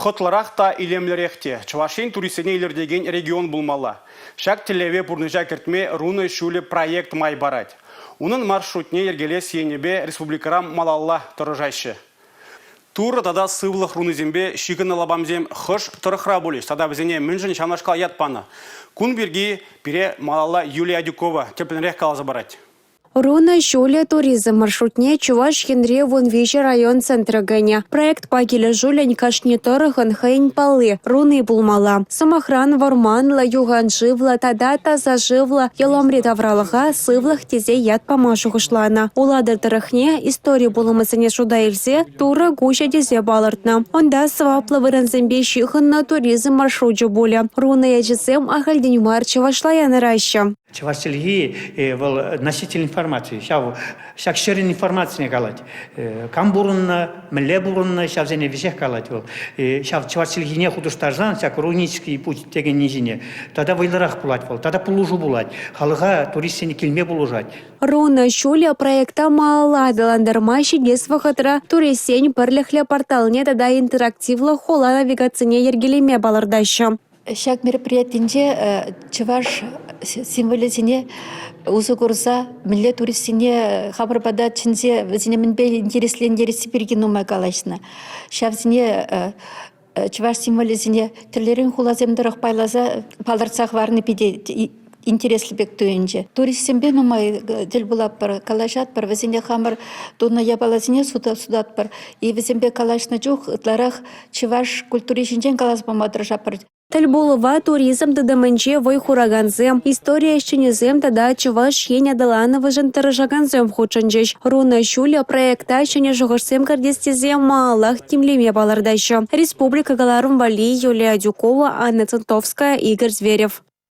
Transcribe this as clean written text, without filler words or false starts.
Хӑтлӑрах та, илемлӗрех те Чӑваш Ен туристсене илӗртекен регион пулмалла. Ҫак тӗллеве пурнӑҫа кӗртме Рунӑ ҫулӗ проект май парать. Унӑн маршрутне йӗркелес енӗпе республикӑра малалла тӑрӑшаҫҫӗ. Турӑ тата сывлӑх рунисемпе ҫыхӑннӑ лапамсем хӑш тӑрӑхра пулӗҫ тата вӗсене мӗншӗн ҫавнашкал ят панӑ? Кун пирки пире малалла Юлия Адюкова тӗплӗнрех каласа парать. Рунӑ ҫулӗ туризм маршрутне Чӑваш Енре 13 район центрӗ кӗнӗ. Проектпа килӗшӳллӗн кашни тӑрӑхӑн хӑйӗн палли, руни пулмалла. Сӑмахран, вӑрманлӑ, юхан шывлӑ тата таса шывлӑ Йӑлӑмри тавралӑха сывлӑх тесе ят пама шухӑшланӑ. Улатӑр тӑрӑхне истори пулӑмӗсене шута илсе Турӑ куҫӗ тесе палӑртнӑ. Унта сӑваплӑ вырӑнсемпе ҫыхӑннӑ туризм маршручӗ пулӗ. Рунӑ ячӗсем ахальтен мар чӑвашла янӑраҫҫӗ. Чӑваш чӗлхи вӑл носитель информации. Ҫав ҫак ҫӗрӗн информацине калать. Кам пурӑннӑ, мӗнле пурӑннӑ, ҫавсене веҫех калать вӑл. Ҫав чӑваш чӗлхине хутӑштарсан ҫак рунический путь текенни ҫине тата вӑйлӑрах пулать вӑл, тата пулӑшу пулать. Халӑха туристсене килме пулӑшать. Рунӑ ҫулӗ проекта малалла аталантарма ҫитес вӑхӑтра туристсен пӗрлӗхлӗ порталне тата интерактивлӑ хула навигацине йӗркелеме палӑртаҫҫӗ. Ҫак мероприятинче чӑваш символӗсене усӑ курса мӗнле туристсене хамӑр пата чӗнсе вӗсене мӗнпе интереслентересси пирки нумай калаҫнӑ. Ҫавсене чӑваш символӗсене тӗрлӗрен хуласем тӑрӑх пайласа палӑртса хӑварни питӗ интереслӗ пек туйӑнчӗ. Туристсемпе нумай тӗл пулатпӑр, калаҫатпӑр, вӗсене хамӑр тунӑ япаласене сутатпӑр. И вӗсемпе калаҫнӑ чух ытларах чӑваш культури ҫинчен каласа пама тӑрӑшатпӑр. Тӗл пулӑва туризм тытӑмӗнче вӑй хуракансем, истори ӗҫченӗсем тата Чӑваш Ен аталанӑвӗшӗн тӑрӑшакансем хутшӑнчӗҫ. Рунӑ ҫулӗ проекта ҫӗнӗ шухӑшсем кӗртес тесе малаллах тимлеме палӑртаҫҫӗ. Республика кӑларӑм валли Юлия Адюкова, Анна Центовская, Игорь Зверев.